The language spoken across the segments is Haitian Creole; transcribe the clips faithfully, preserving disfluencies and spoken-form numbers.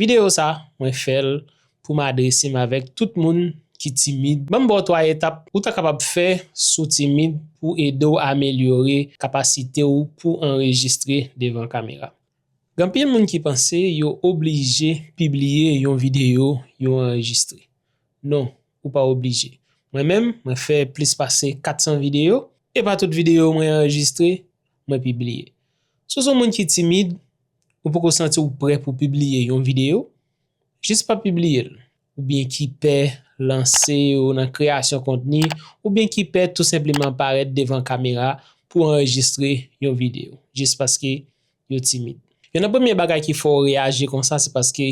Videyo sa, mwen fè l pou m adrese m avèk tout moun ki timid. Ban m ba w twa etap ou ta kapab fè si w timid pou ede w amelyore kapasite w pou anrejistre devan kamera. Gen anpil moun ki panse yo oblije pibliye yon videyo yo anrejistre. Non, ou pa oblije. Mwen menm, mwen fè plis pase kat san videyo, e pa tout videyo mwen anrejistre, mwen pibliye. Si w se yon moun ki timid, ou poko santi w prè pou pibliye yon videyo, jis pa pibliye l. Oubyen ki pè lanse yo nan kreyasyon kontni, oubyen ki pè tou senpleman parèt devan kamera pou anrejistre yon videyo, jis paske yo timid. Youn nan premye bagay ki fè w reyaji konsa, se paske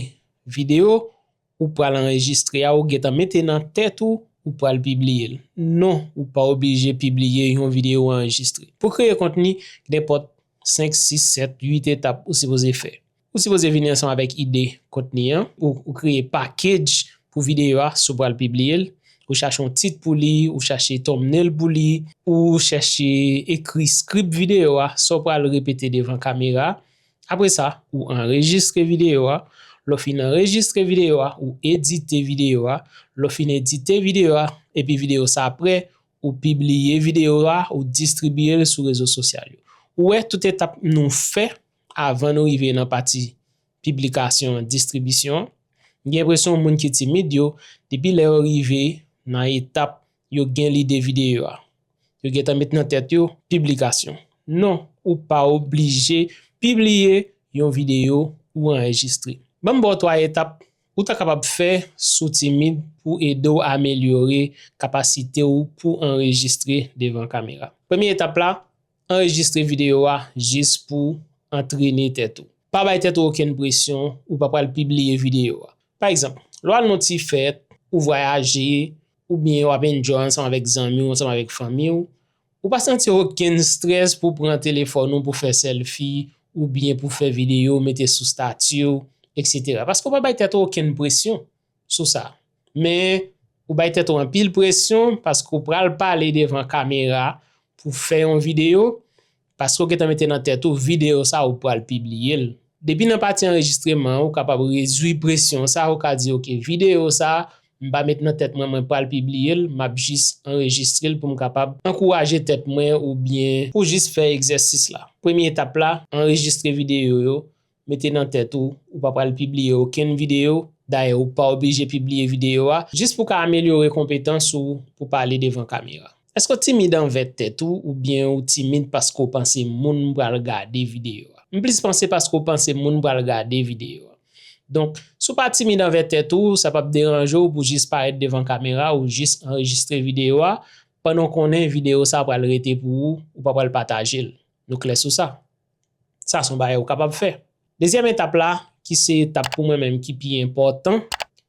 videyo ou pral anrejistre a, ou gentan mete nan tèt ou, ou pral pibliye l. Non, ou pa oblije pibliye yon videyo ou anrejistre. Pou kreye kontni, gen nenpòt senk, sis, sèt, uit etap ou sipoze fè. Ou sipoze vini ansanm avèk ide kontni an, ou, ou kreye package pou videyo a, si w pral pibliye l, ou chache yon tit pou li, ou chache thumbnail pou li, ou chèche ekri script videyo a, sa w pral repete devan kamera. Apre sa, ou anrejistre videyo a. Lè w fin anrejistre videyo a, ou edite videyo a. Lè w fin edite videyo a, epi videyo sa prè, ou pibliye videyo a, ou distribiye l sou rezo sosyal yo. Ou wè tout etap nou fè avan nou rive nan pati piblikasyon, distribisyon an. M gen enpresyon moun ki timid yo, depi lè yo rive nan etap yo gen lide videyo a, yo gentan met nan tèt yo piblikasyon. Non, ou pa oblije pibliye yon videyo ou anrejistre. Ban m ba w twa etap ou ta kapab fè si w timid pou ede w amelyore kapasite w pou anrejistre devan kamera. Premye etap la, anrejistre videyo a jis pou antrene tèt ou. Pa bay tèt ou okenn presyon, ou pa pral pibliye videyo a. Pa egzanp, lè w al nan ti fèt, ou vwayaje, oubyen w ap enjoy ansanm avèk zanmi w, ansanm avèk fanmi w, ou pa santi okenn strès pou w pran telefòn ou pou fè selfie, oubyen pou fè videyo, mete sou stati w, etsetera. Paske w pa bay tèt ou okenn presyon sou sa. Men, ou bay tèt ou anpil presyon paske w pral pale devan kamera pou fè yon videyo, paske w gentan mete nan tèt ou videyo sa ou pral pibliye l. Depi nan pati anrejistreman an, ou kapab redui presyon sa, ou ka di, "Oke, videyo sa, m pa met nan tèt mwen, mwen pral pibliye l, m ap jis anrejistre l pou m kapab ankouraje tèt mwen oubyen pou jis fè egzèsis la." Premye etap la, anrejistre videyo yo, mete nan tèt ou, ou pa pral pibliye okenn videyo. Dayè, ou pa oblije pibliye videyo a, jis pou w ka amelyore konpetans ou pou pale devan kamera. Èske w timid anvè tèt ou, oubyen ou timid paske w panse moun pral gade videyo a? M plis panse paske w panse moun pral gade videyo a. Donk, si w pa timid anvè tèt ou, sa p ap deranje w pou jis parèt devan kamera ou jis anrejistre videyo a, pandan w konnen videyo sa a pral rete pou ou, ou pa pral pataje l. Nou klè sou sa? Sa se yon bagay ou kapab fè. Dezyèm etap la, ki se etap pou mwen menm ki pi enpòtan,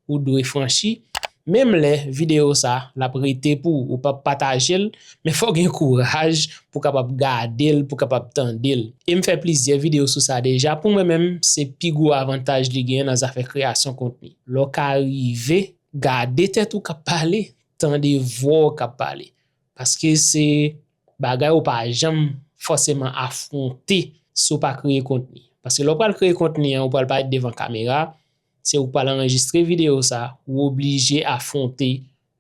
ou dwe franchi, menm lè videyo sa l ap rete pou ou, ou p ap pataje l, men fò w gen kouraj pou w kapab gade l, pou w kapab tande l. E m fè plizyè videyo sou sa deja. Pou mwen menm, se pi gwo avantaj li genyen nan zafè kreyasyon kontni. Lè w ka rive gade tèt ou k ap pale, tande vwa w k ap pale. Paske se bagay ou pa janm fòseman afwonte si w pa kreye kontni. Paske lè w pral kreye kontni an, ou pral parèt devan kamera, se ou k pral anrejistre videyo sa, ou oblije afwonte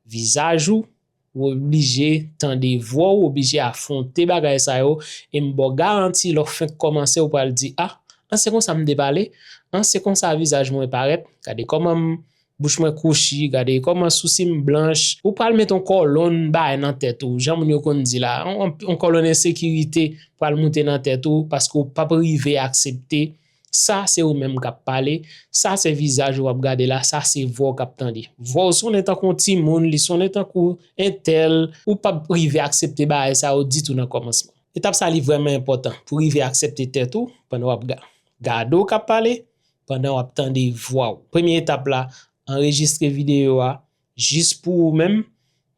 vizaj ou, ou oblije tande vwa w, ou oblije afwonte bagay sa yo, e m ba w garanti lè w fenk kòmanse, ou pral di, "Ah, an se konsa m te pale, an se konsa vizaj mwen parèt, gade kòman m bouch mwen kwochi, gade kòman sousi m blanch." Ou pral met yon kòlonn bagay nan tèt ou, jan moun yo konn di la, yon, yon kòlonn ensekirite pral moute nan tèt ou, paske w p ap rive aksepte sa se ou menm k ap pale, sa se vizaj ou ap gade la, sa se vwa w k ap tande. Vwa w sonnen tankou yon timoun, li sonnen tankou entèl, ou p ap rive aksepte bagay sa yo ditou nan kòmansman. Etap sa li vrèman enpòtan pou rive aksepte tèt ou pandan w ap ga-, gade w k ap pale, pandan w ap tande vwa w. Premye etap la, anrejistre videyo a jis pou ou menm.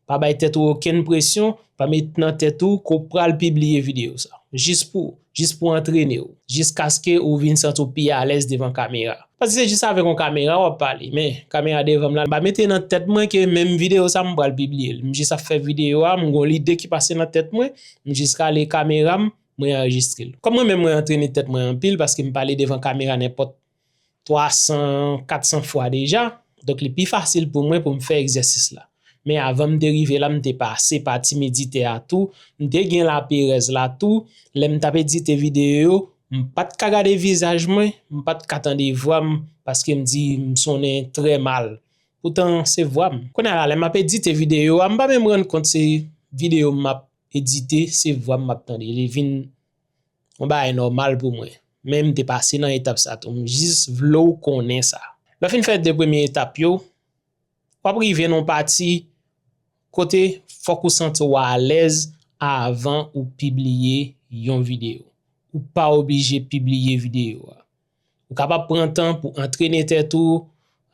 Pa bay tèt ou okenn presyon, pa met nan tèt ou ke w pral pibliye videyo sa. Jis pou ou, jis pou antrene w, jiskaske ou vin santi w pi alèz devan kamera. Paske se jis avèk yon kamera w ap pale, men kamera devan m la, m pa mete nan tèt mwen ke menm videyo sa m pral pibliye l. M jis ap fè videyo a, m gon lide ki pase nan tèt mwen, m jis rale kamera m, mwen anrejistre l. Kòm mwen menm mwen antrene tèt mwen anpil paske m pale devan kamera nenpòt twa san, kat san fwa deja. Donk, li pi fasil pou mwen pou m fè egzèsis la. Men avan m te rive la, m te pase pa timidite a tou. M te gen laperèz la tou. Lè m t ap edite videyo yo, m pa t ka gade vizaj mwen, m pa t ka tande vwa m, paske m di m sonnen trè mal. Poutan, se vwa m. Kounye a la, lè m ap edite videyo a, m pa menm rann kont se videyo m ap edite, se vwa m m ap tande. Li vin yon bagay nòmal pou mwen. Men m te pase nan etap sa tou. M jis vle w konnen sa. Lè w fin fè de premye etap yo, w ap rive nan yon pati kote fòk ou santi w alèz avan ou pibliye yon videyo. Ou pa oblije pibliye videyo a. Ou kapab pran tan pou antrene tèt ou,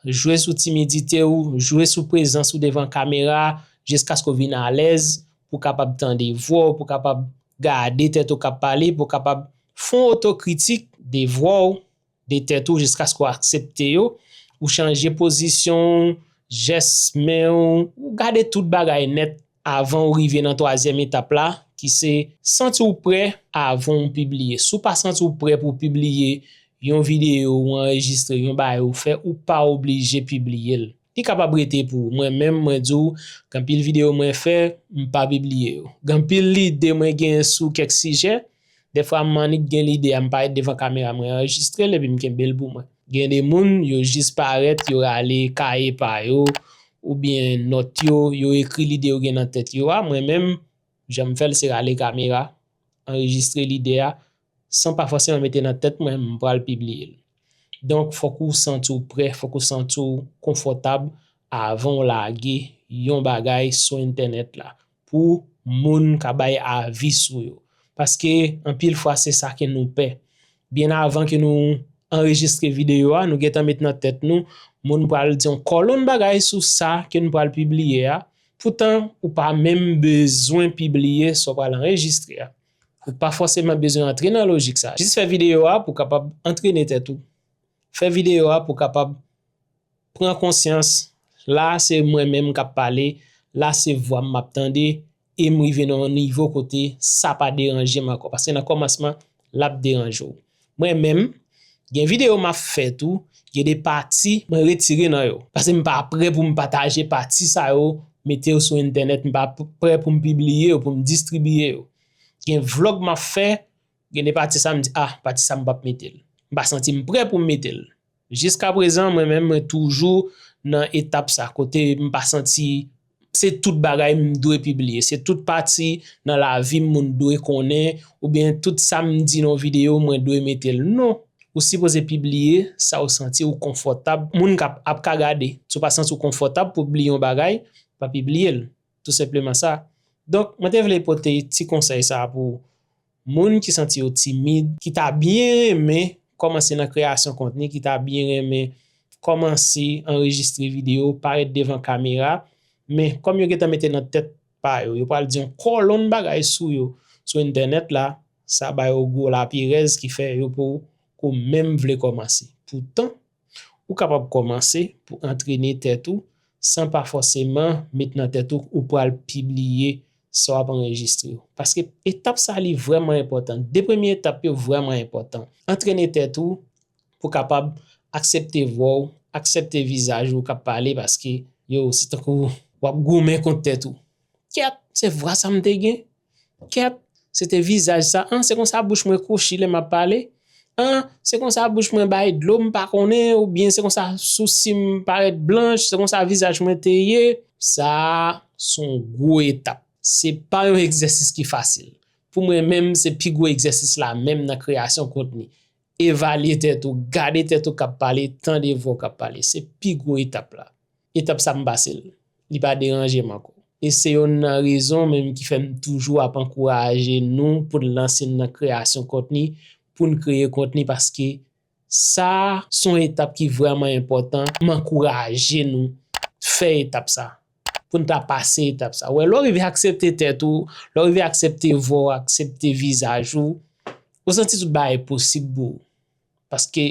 jwe sou timidite w, jwe sou prezans ou devan kamera, jiskaske w vin alèz, pou w kapab tande vwa w, pou w kapab gade tèt ou k ap pale, pou w kapab fè yon otokritik de vwa w, de tèt ou, jiskaske w aksepte yo, ou chanje pozisyon w, jès men w, ou gade tout bagay nèt avan w rive nan twazyèm etap la, ki se santi w prè avan w pibliye. Si w pa santi w prè pou w pibliye yon videyo ou anrejistre, yon bagay ou fè, ou pa oblije pibliye l. Li kapab rete pou ou. Mwen menm, mwen di w, gen anpil videyo mwen fè, m pa pibliye yo. Gen anpil lide mwen genyen sou kèk sijè, dèfwa m annik gen lide a, m parèt devan kamera, mwen anrejistre l epi m kenbe l pou mwen. Gen de moun, yo jis parèt, yo rale kaye pa yo, oubyen nòt yo, yo ekri lide yo gen nan tèt yo a. Mwen menm, jan m fè l, se rale kamera, anrejistre lide a, san pa fòseman mete nan tèt mwen, m pral pibliye l. Donk, fòk ou santi w prè, fòk ou santi w konfòtab avan w lage yon bagay sou entènèt la, pou moun ka bay avi sou yo. Paske, anpil fwa, se sa ke nou pè. Byen avan ke nou anrejistre videyo a, nou gentan met nan tèt nou, moun pral di yon kòlonn bagay sou sa ke nou pral pibliye a. Poutan, ou pa menm bezwen pibliye sa w pral anrejistre a. Ou pa fòseman bezwen antre nan lojik sa. Jis fè videyo a pou w kapab antrene tèt ou. Fè videyo a pou w kapab pran konsyans. La, se mwen menm k ap pale. La, se vwa m m ap tande. E m rive nan yon nivo kote sa pa deranje m ankò. Paske nan kòmansman, l ap deranje w. Mwen menm, gen videyo m ap fè tou, gen de pati mwen retire nan yo. Paske m pa prè pou m pataje pati sa yo, mete yo sou entènèt, m pa p-, prè pou m pibliye yo, pou m distribiye yo. Gen vlòg m ap fè, gen de pati sa m di, ah, pati sa m p ap mete l. M pa santi m prè pou m mete l. Jiskaprezan, mwen menm, mwen toujou nan etap sa, kote m pa santi se tout bagay m dwe pibliye, se tout pati nan lavi m moun dwe konnen, oubyen tout sa m di nan yon videyo, mwen dwe mete l. Non, ou sipoze pibliye sa ou santi ou konfòtab, moun k ap, ap ka gade. Si w pa santi w konfòtab pou pibliye yon bagay, pa pibliye l. Tou senpleman sa. Donk, mwen te vle pote ti konsèy sa pou moun ki santi yo timid, ki ta byen renmen kòmanse nan kreyasyon kontni, ki ta byen renmen kòmanse anrejistre videyo, parèt devan kamera, men kòm yo gentan mete nan tèt pa yo, yo pral di yon kòlonn bagay sou yo, sou entènèt la, sa ba yo gwo lapyerèz ki fè yo poko menm vle kòmanse. Poutan, ou kapab kòmanse pou antrene tèt ou san pa fòseman met nan tèt ou ou pral pibliye sa w ap anrejistre yo. Paske etap sa li vrèman enpòtan. De premye etap yo vrèman enpòtan. Antrene tèt ou pou kapab aksepte vwa w, aksepte vizaj ou k ap pale paske yo, se tankou w ap goumen kont tèt ou. Kèt, se vwa sa m te gen? Kèt, se te vizaj sa. An, se konsa bouch mwen kwochi lè m ap pale. An, se konsa bouch mwen bay dlo m pa konnen, oubyen se konsa sousi m parèt blanch, se konsa vizaj mwen te ye. Sa a, se yon gwo etap. Se pa yon egzèsis ki fasil. Pou mwen menm, se pi gwo egzèsis la menm nan kreyasyon kontni. Evalye tèt ou, gade tèt ou k ap pale, tande vwa w k ap pale. Se pi gwo etap la. Etap sa m pase l. Li pa deranje m ankò. E se yonn nan rezon menm ki fè m toujou ap ankouraje nou pou n lanse n nan kreyasyon kontni, pou n kreye kontni, paske sa a se yon etap ki vrèman enpòtan. M ankouraje nou fè etap sa. Pou n ta pase etap sa. Wè, lè w rive aksepte tèt ou, lè w rive aksepte vwa w, aksepte vizaj ou, ou santi tout bagay posib pou ou. Paske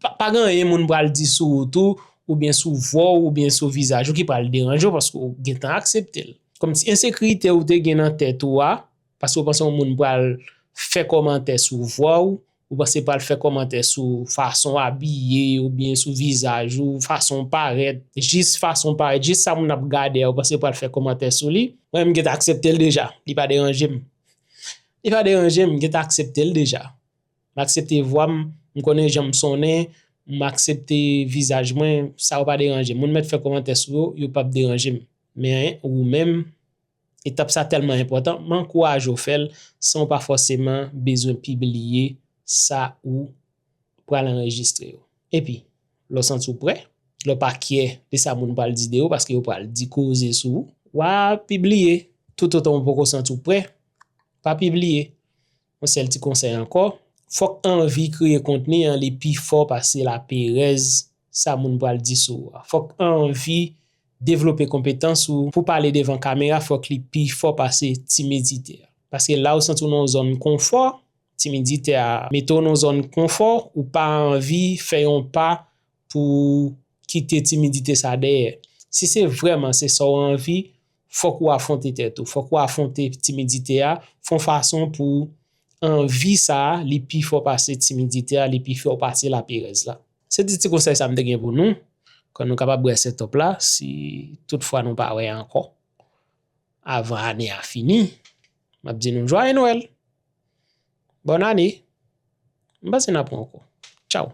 pa, pa gen anyen moun pral di sou wout ou, oubyen sou vwa w, oubyen sou vizaj ou ki pral deranje w, paske w gentan aksepte l. Kòmsi ensekirite ou te gen nan tèt ou a, paske w panse yon moun pral fè kòmantè sou vwa w, ou panse pral fè kòmantè sou fason w abiye oubyen sou vizaj ou, fason w parèt, jis fason w parèt, jis sa moun ap gade a, ou panse pral fè kòmantè sou li, mwen menm m gentan aksepte l deja. Li pa deranje m. Li pa deranje m, m gentan aksepte l deja. M aksepte vwa m, m konnen jan m sonnen, m aksepte vizaj mwen, sa yo pa deranje m. Moun mèt fè kòmantè sou yo, yo p ap deranje m. Men ou menm, etap sa tèlman enpòtan, m ankouraje w fè l san w pa fòseman bezwen pibliye sa ou pral anrejistre yo. Epi, lè w santi w prè, lè w pa kyè de sa moun pral di de ou, paske yo pral di koze sou ou, w a pibliye. Toutotan w poko santi w prè, pa pibliye. Yon sèl ti konsèy ankò, fòk anvi kreye kontni an li pi fò pase laperèz sa moun pral di sou ou a. Fòk anvi devlope konpetans ou pou pale devan kamera, fòk li pi fò pase timidite a. Paske la ou santi w nan yon zòn konfò, timidite a mete w nan yon zòn konfò, ou pa anvi fè yon pa pou kite timidite sa dèyè. Si se vrèman se sa w anvi, fòk ou afwonte tèt ou, fòk ou afwonte timidite a, fè yon fason pou anvi sa a, li pi fò pase timidite a, li pi fò pase laperèz la. Se ti ti konsèy sa m te gen pou nou. Kan nou kapab wè setup la, si toutfwa nou pa wè ankò avan ane a fini, m ap di nou jwaye Nwèl, bòn ane, m panse n ap wè ankò. Tchaw.